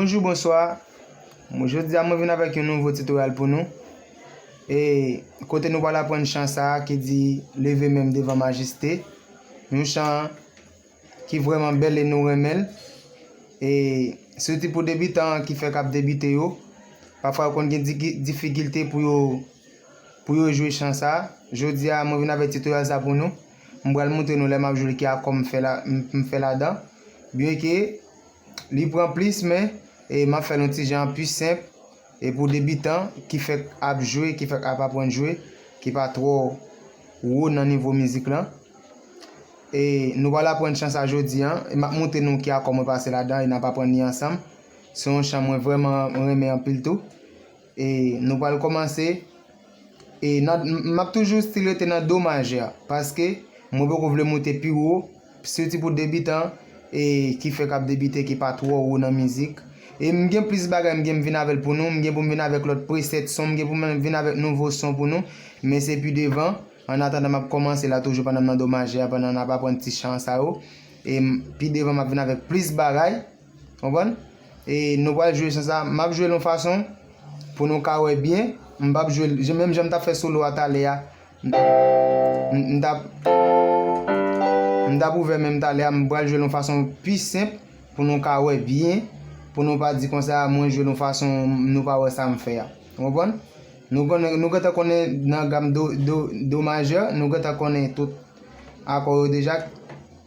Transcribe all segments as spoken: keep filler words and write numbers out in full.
Bonjou, bonswa. Mwen, jodi a, mwen vin avèk yon nouvo titoryal pou nou. E kote nou pral aprann chan sa a ki di leve men m devan majeste. Yon chan ki vrèman bèl e nou renmen l. E sirtou pou debitan ki fèk ap debite yo. Pafwa yo konn gen digi-, difikilte pou yo, pou yo jwe chan sa a. Jodi a, mwen vin avèk titoryal sa pou nou. M pral montre nou lè m ap jwe l ki akò m fè la, m, m fè ladan. Byenke li pran plis, men, e, m ap fè l yon ti jan pi senp. E pou debitan ki fèk ap jwe, ki fèk ap aprann jwe, ki pa twò wo nan nivo mizik lan. E nou pral aprann chan sa jodi a. E m ap montre nou ki akò mwen pase ladan e n ap aprann li ansanm. Se yon chan mwen vrèman renmen anpil tou. E nou pral kòmanse. E nan, m, m ap toujou still rete nan do majè, paske mwen poko vle moute pi wo, sirtou pou debitan, e ki fèk ap debite, ki pa twò wo nan mizik. E m gen plis bagay m gen m vin avè l pou nou, m gen pou m vin avèk lòt preset son, m gen pou m vin avèk nouvo son pou nou, men se pi devan. Annatandan, m ap kòmanse la toujou pandan m nan do majè a, pandan n ap aprann ti chan sa yo. E m, pi devan, m ap vin avèk plis bagay. Konprann? E nou pral jwe chan sa. M ap jwe l yon fason pou nou ka wè byen. M p ap jwe l menm jan m t ap fè solo a talè a. M, m, m t ap, m t ap ouvè men m talè a. M pral jwe l yon fason pi senp pou nou ka wè byen. Pou nou pa di konsa, mwen jwe l yon fason nou pa wè sa m fè a. Ou konprann? Nou konnen, nou gentan konnen nan gam do, do, do majè, nou gentan konnen tout akò yo deja.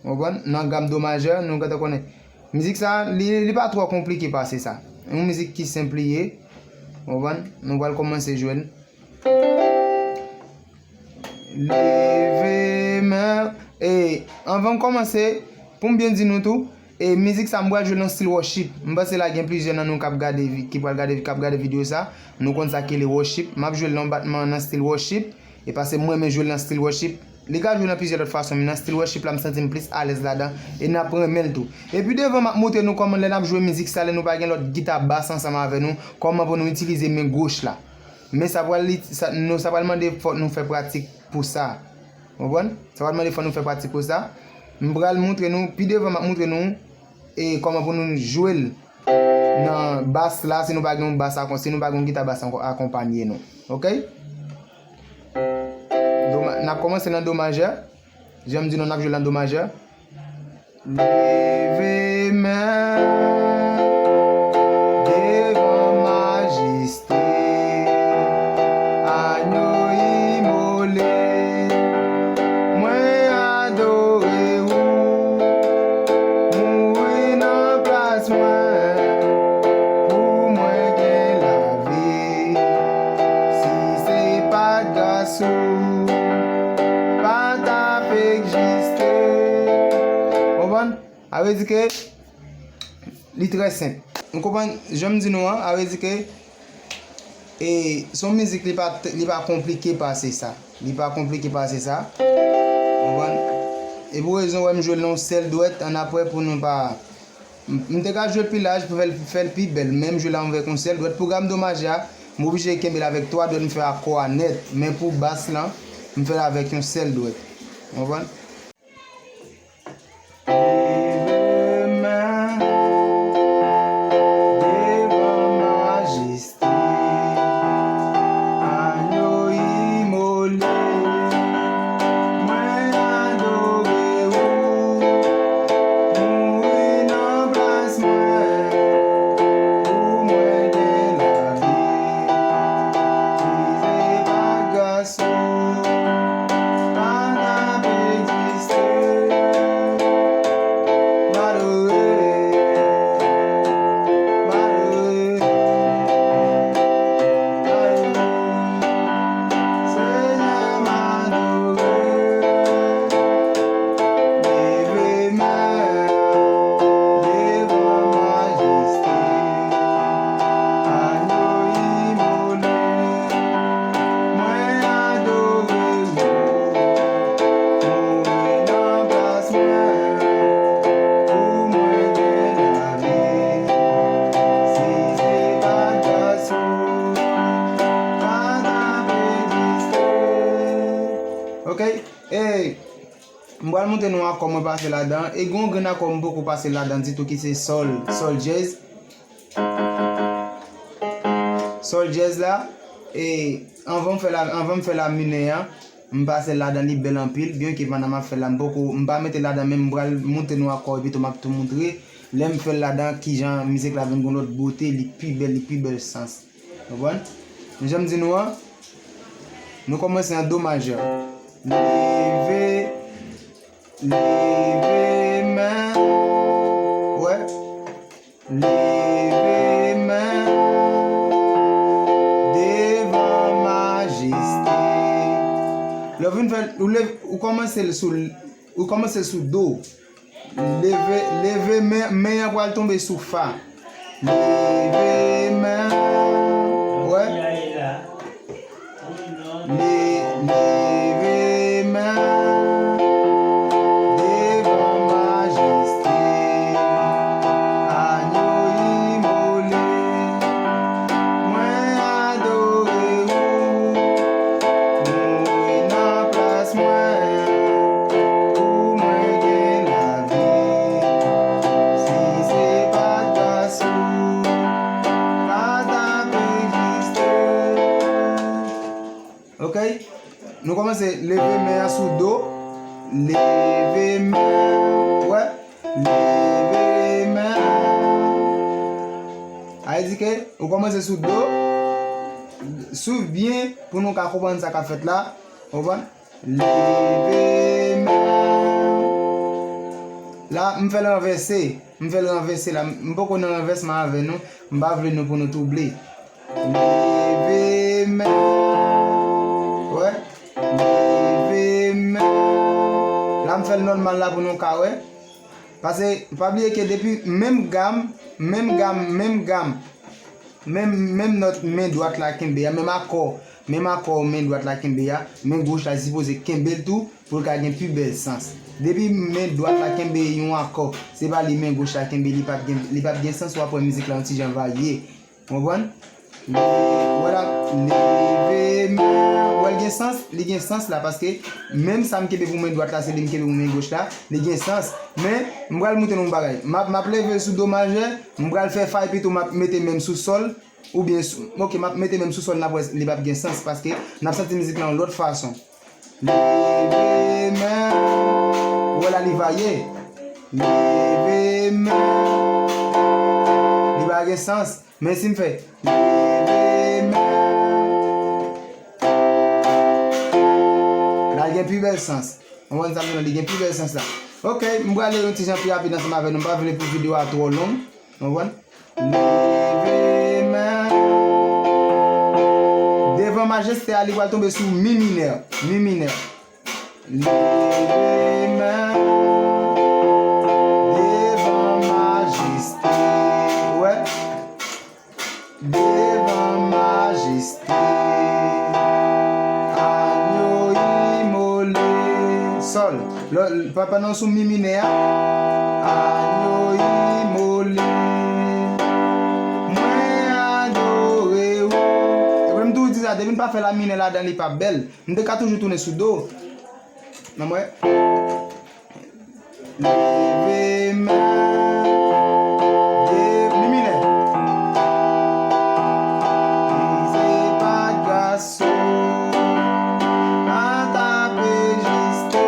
Ou konprann? Nan gam do majè, nou gentan konnen. Mizik sa, li, li pa twò konplike pase sa. Yon mizik ki senp li ye. Ou konprann? Nou pral kòmanse jwe l. Leve men. E anvan m kòmanse, pou m byen di nou tou, e mizik sa m pral jwe l nan stil worship. M panse la gen plizyè nan nou k ap gade vi-, ki pral gade, k ap gade videyo sa. Nou konn sa ki le worship. M ap jwe l nan batman nan stil worship. E paske mwen renmen jwe l nan stil worship. Li ka jwe nan plizyè lòt fason, men nan stil worship la, m santi m plis alèz ladan. E n ap renmen l tou. Epi devan, m ap montre nou kòman lè n ap jwe mizik sa, lè nou pa gen lòt gita bas ansanm avè nou, kòman pou nou itilize men goch la. Men sa pral li, sa, nou, sa pral mande fòk nou fè pratik pou sa. Ou konprann? Sa pral mande fòk nou fè pratik pou sa. M pral montre nou, pi devan, m ap montre nou e kòman pou nou jwe l nan bas la, si nou pa gen yon bas akon-, si nou pa gen yon gita bas ankò akonpanye nou. Oke? Do ma-, n ap kòmanse nan do majè. Jan m di nou, n ap jwe l nan do majè. Leve men devan majeste, agno imole, mwen adore ou, mouri nan plas mwen, pou mwen gen lavi. Si se pa t gras ou, pa t ap egziste. Konprann? A vle di ke li trè senp. Nou konprann, jan m di nou an, a vle di ke, e, se yon mizik, li pa, li pa konplike pase sa. Li pa konplike pase sa. Konprann? E pou rezon wè m jwe l nan yon sèl dwèt, annapre pou nou pa, m, m te ka jwe l pi laj pou fè l, fè l pi bèl, men m jwe l avèk yon sèl dwèt. Pou gam do majè a, m oblije kenbe l avèk twa dwèt, m fè akò a nèt. Men pou bas lan, m fè l avèk yon sèl dwèt. Konprann? Leve men devan majeste, agno imole, mwen adore ou, mouri nan plas mwen, pou mwen gen lavi. Si se pa t gras ou, pa t ap egziste. M adore, m adore, m adore. Senyè, m adore. Leve men devan majeste, agno imole, mwen adore ou, mouri nan plas mwen, pou mwen gen lavi. Si se pa t gras ou, pa t ap egziste. Oke? E m pral montre nou akò mwen pase ladan. E gen yon grenn akò m poko pase ladan ditou ki se sòl, sòl dyèz. Sòl dyèz la, e anvan m fè la, anvan m fè la minè a, m pase l ladan, li bèl anpil, byenke pandan m ap fè l la, m poko, m pa mete l ladan, men m pral montre nou akò, epi tou m ap tou montre, lè m fè l ladan, kijan mizik la vin gon lòt bote, li pi bèl, li pi bèl sans. Konprann? Men jan m di nou an, nou kòmanse an do majè. Leve, leve men. Wè. Leve men devan majeste. Lè w fin fè, ou lev-, ou kòmanse l sou, ou kòmanse l sou do. Leve, leve men, men an pral tonbe sou fa. Leve men. Wè. Li leve men devan majeste, anyo imole. Mwen adore ou, mouri nan plas mwen, pou mwen gen lavi. Si se pa t gras ou, pa t ap egziste. Ok? Nou kòmanse leve men an sou do. Leve men. Wè. Leve men. Sa vle di ke ou kòmanse sou do. Swiv byen pou nou ka konprann sa k ap fèt la. Ou konprann? Leve men. La, m fè l ranvèse. M fè l ranvèse la. M poko nan ranvèsman avè nou. M pa vle nou pou nou twouble. Leve men. Wè. Leve men. La, m fè l nòmal la pou nou ka wè. Paske, pa bliye ke depi menm gam, menm gam, menm gam, menm, menm nòt men dwat la kenbe a, menm akò, menm akò men dwat la kenbe a, men goch la sipoze kenbe l tou pou l ka gen pi bèl sans. Depi men dwat la kenbe yon akò, se pa li men goch la kenbe, li p ap gen, li p ap gen sans, w ap wè mizik la yon ti jan varye. Ou konprann? Li, wè la, leve men, wè l gen sans, li gen sans la, paske menm sa m kenbe pou men dwat la, se li m kenbe pou men goch la, li gen sans. Men, m pral montre nou yon bagay. M ap, m ap leve l sou do majè, m pral fè fa, epi tou m ap mete men m sou sòl, oubyen sou, ok, m ap mete men m sou sòl, n ap wè li p ap gen sans, paske n ap santi mizik la yon lòt fason. Leve men. Ou wè la li varye. Leve men. Li pa gen sans. Men si m fè. Leve men. La l gen pi bèl sans. Ou konprann sa m di nou, li gen pi bèl sans la. Ok, m prale yon ti jan pi rapid ansanm avè nou. M pa vle pou videyo a twò long. Ou konprann? Leve men. Devan majeste a, li pral tonbe sou mi minè. Mi minè. Leve men. Devan majeste. Wè. Devan majeste. Anyo imole. Sòl. Lè, pa, pandan w sou mi minè a, anyo imole. Mwen adore ou. Epi m toujou di sa, depi n pa fè la minè ladan, li pa bèl. M te ka toujou tounen sou do. Nan mwen. Leve men. De, mi minè. Si se pa t gras ou, pa t ap egziste.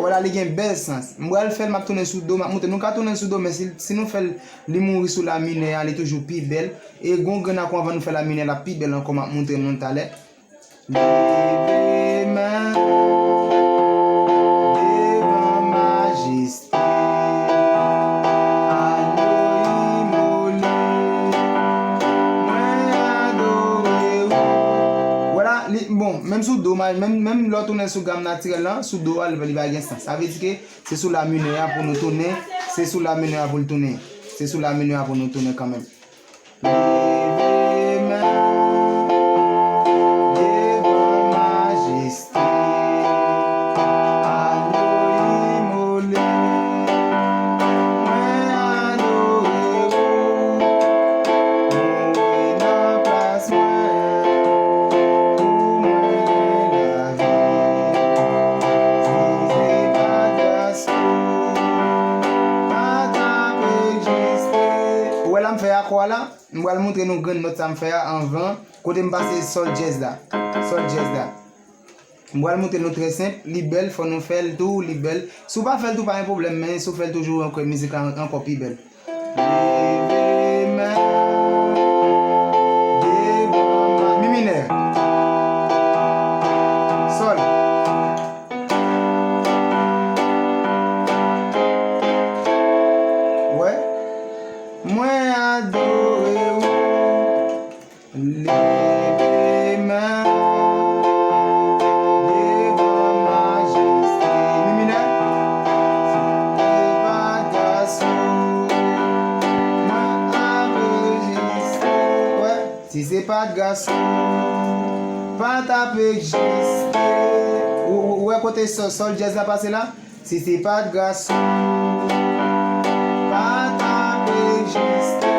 Wè la, li gen bèl sans. M pral fè l, m ap tounen sou do, m ap monte. Nou ka tounen sou do, men si, si nou fè l, li mouri sou la minè a, li toujou pi bèl. E gon grenn akò anvan nou fè la minè, l ap pi bèl ankò, m ap montre nou talè. Leve men devan majeste. Anyo imole. Mwen adore ou. Vwala, li, bon, menm sou do, ma-, menm, menm lè w tounen sou gam natirèl lan, sou do a, li, li pa gen sans. Sa vle di ke se sou la minè a pou nou tounen, se sou la minè a pou l tounen. Se sou la minè a pou nou tounen kanmenm. Leve men devan majeste, anyo imole. Mwen adore ou, mouri nan plas mwen, pou mwen gen lavi. Si se pa t gras ou, pa t ap egziste. Ou wè la m fè akò a la? M pral montre nou grenn nòt sa m fè a anvan, kote m pase sòl dyèz la. Sòl dyèz la. M pral montre nou trè senp, li bèl, fò nou fè l tou, li bèl. Si w pa fè l tou, pa gen pwoblèm, men si w fè l toujou, ou kwè mizik la ankò pi bèl. Leve men devan ma-, mi minè. Sòl. Wè. Mwen adore ou. Leve men devan majeste. Mi minè. Si se pa t gras ou, mwen ap rejiste. Wè. Si se pa t gras ou, pa t ap egziste. Ou, ou, ou wè kote sòl, sòl dyèz la pase la? Si se pa t gras ou, pa t ap egziste.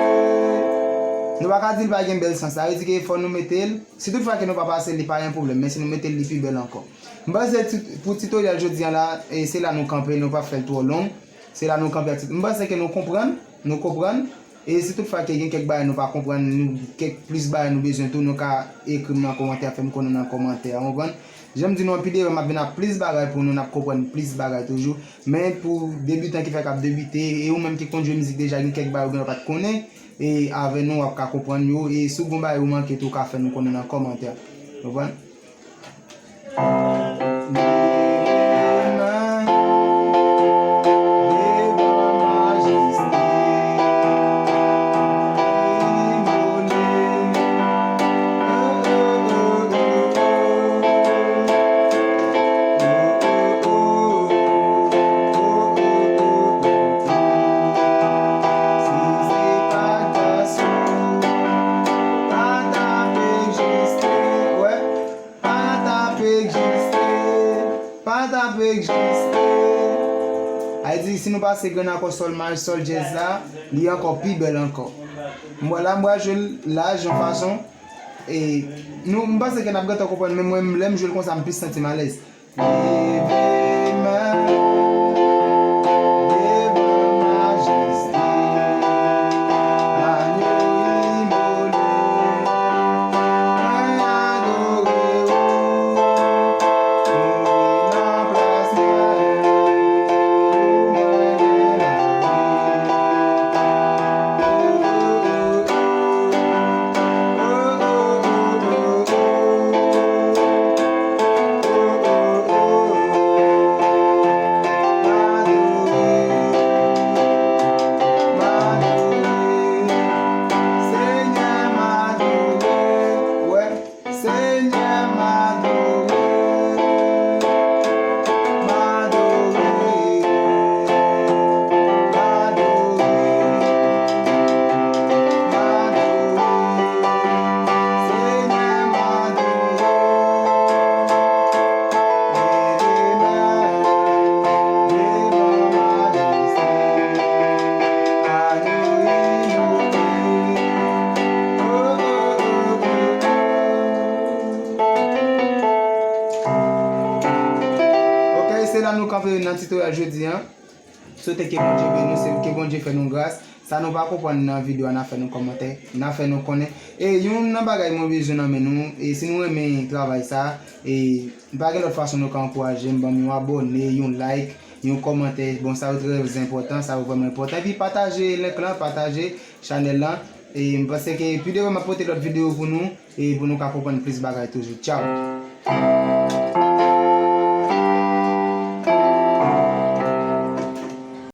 Nou pa ka di l pa gen bèl sans. Sa vle di ke fò nou mete l. Si toutfwa ke nou pa pase l, li pa gen pwoblèm. Men si nou mete l, li pi bèl ankò. M panse ti-, pou titoryal jodi a la, e se la nou kanpe, nou p ap fè l twò long. Se la nou kanpe ak tit. M panse ke nou konprann, nou konprann. E si toutfwa ke gen kèk bagay nou pa konprann, nou, kèk plis bagay nou bezwen tou, nou ka ekri m nan kòmantè, fè m konnen nan kòmantè a, w konprann? Jan m di nou an, pi devan, m ap vin ak plis bagay pou nou, n ap konprann plis bagay toujou. Men pou debitan ki fèk ap debite, e ou menm ki konn jwe mizik deja, gen kèk bagay ou gen dwa pa t konnen, e avè nou, w ap ka konprann yo. E si w gen bagay ou manke tou, w ka fè nou konnen nan kòmantè. Ou konprann? Pa t ap egziste, pa t ap egziste. Sa vle di, si nou pase grenn akò sòl maj, sòl dyèz la, li ankò pi bèl ankò. M wè la, m pral jwe l la, yon fason. E, nou, m panse ke n ap gentan konprann, men mwen, lè m jwe l konsa, m plis santi m alèz. Leve men devan majeste, agno imole, mwen adore ou, mouri nan plas mwen, pou mwen gen lavi. Senyè, m adore. Wè. Senyè, m adore. M adore. M adore. M adore. Senyè, m adore. Leve men devan majeste, agno imole. Oh, oh, oh, oh, oh. Ok, se la nou kanpe nan titoryal jodi a. Swete ke Bondye beni nou, se ke Bondye fè nou gras. Sa nou pa konprann nan videyo a, n a fè nou kòmantè, n a fè nou konnen. E youn nan bagay mwen bezwen nan men nou, e si nou renmen travay sa, e pa gen lòt fason nou ka ankouraje m, ban m yon abòne, yon like, yon kòmantè. Bon, sa yo trè enpòtan, sa yo vrèman enpòtan. Epi pataje link lan, pataje chanèl lan. E m panse ke pi devan m ap pote lòt videyo pou nou, e pou nou ka konprann plis bagay toujou. Tchaw!